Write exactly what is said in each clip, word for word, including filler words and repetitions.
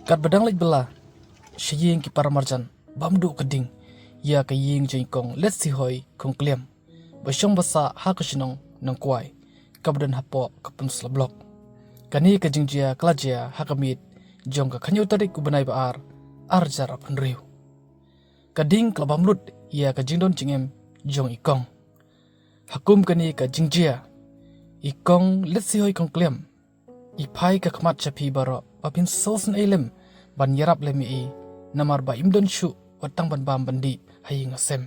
Katba dang leit bylla sha ïing ki paramarjan, bam duh ka ding ïa ka ïing jong i kong Letsihoi Khongkliam, ba shong ba sah ha ka shnong Nongkwai, kaba don hapoh ka Pynursla Block. Kane ka jingjia ka la jia ha ka miet jong ka khathynñiew tarik u bnai ba ar, ar hajar arphew hynriew. Ka ding ka la bam lut ïa ka jingdon jingem jong i kong. Ha kum kane ka jingjia, i kong Letsihoi Khongkliam, i phai ka khmat sha phi baroh ba phin sngewsynei lem ban ïarap lem ïa i, namar ba im don shuh wat tang ban bam ban dih ha ïing ha sem.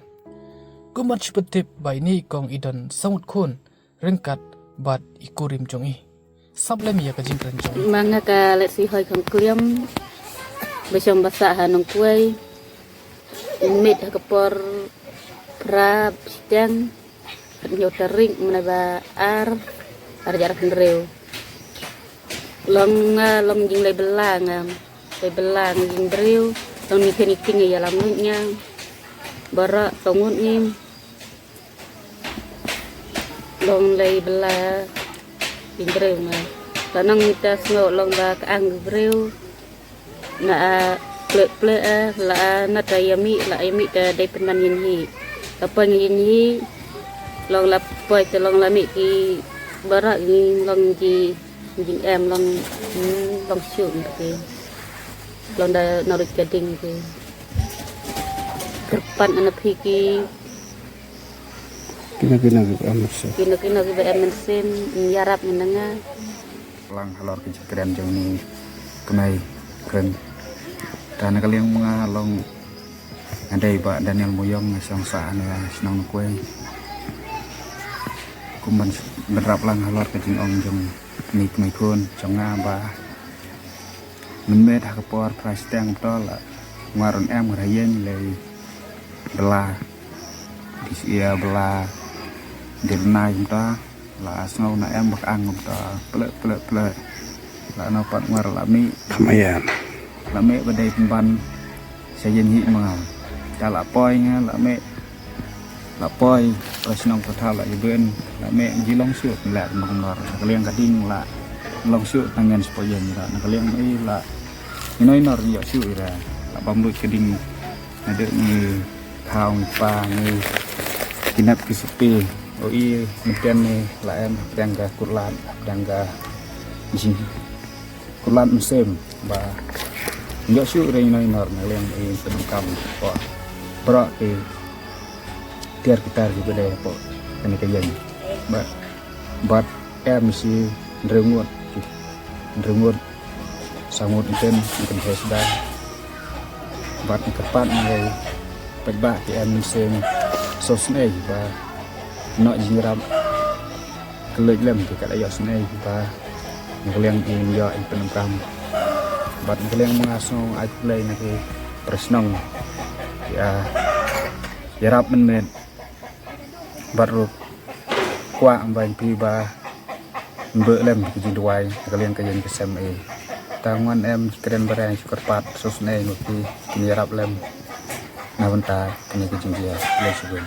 Kum ban shu pyntip ba ine i kong i don saw ngut khun, ryngkat bad i kurim jong i. Sngap lem ïa ka jingkren jong i. Ma nga ka Letsihoi Khongkliam, ba shong ba sah ha Nongkwai, miet ha ka por phra shiteng, khathynñiew tarik u bnai ba ar, ar hajar arphew hynriew. Long nga long jingleit bylla, nga leit bylla, nga jingbriew, long ngi kheiñ ngi kheiñ ïalam luid, nga baroh saw ngut ngi long leit bylla, jingbriew, nga la nang mita sngew long ba ka ang briew. Na a plek plek a la a na ta ïa mih, la ïa mih ta dei pynban ïing hi. La poi ïing hi, long la poi te long la mih ki baroh ïing, long ji jingem long, hmm, long shuh ngi ki. Long da na ruh ka ding ki. Kyrpad nga na phi ki. Kino kino kiba em mynsiem. Kino kino kiba em mynsiem, ïarap ïa nga. Lang halor ka jingkren jong ine i kmie kren. Te na ka liang ma nga long nga dei Bah Daniel Muyong, nga shong sah na shnong Nongkwai. Kum ban, ban ïarap lang halor ka jingong jong ine i kmie khun jong nga ba mynmiet ha ka por phra shiteng kumta la nga ruh em, nga ruh ïeng leit bylla. Dei sha ïa bylla, dei bylla kumta la sngew na em ba ka ang kumta, plek plek plek. La nang pat nga ruh la mih. Kham ïa. La mih ba dei pynban sha ïing hi ma nga. Te la poi nga la mih. La poi, poi shnong Pathaw la ïa bun, la mih, ngi long shuh, la nong nor, na ka liang ka ding la long shuh, tang ngan shu poi ïa ngi la, na ka liang ma i la, ngi nor nor ngi ïoh shuh ïa, la bam lut ka ding, naduh ngi khaw ngi pa ngi, ki nep ki supi, o i, mynta ne la em, tang ka kutlad, tang ka jing. Kutlad mynsiem ba ngi ïoh shuh re ngi nor na liang i pyndonkam ko. Baroh ki tiar ki tar kiba dei hapoh kane ka ïing. Ba, bad em shi hynriew ngut, hynriew ngut, saw ngut ïa kane ka kynthei sdang. Bad nga kyrpad nga ïa paidbah ki em mynsiem sngewsynei ba noh jingïarap. Ka leit lem ki, ka la ïohsngew ba na ka liang i ïoh i pyndonkam. Bad na ka liang ma nga sngew ai khublei na ki para shnong, ïa, ïarap mynmiet. Bad ruh kwah ban phi ba beh lem ki jingduwai na ka liang ka ïing ka sem i. Tang wan em ki kren ba reng, shu kyrpad sngewsynei ma phi, kin ïarap lem na bynta kane ka jingjia. Khublei shibun.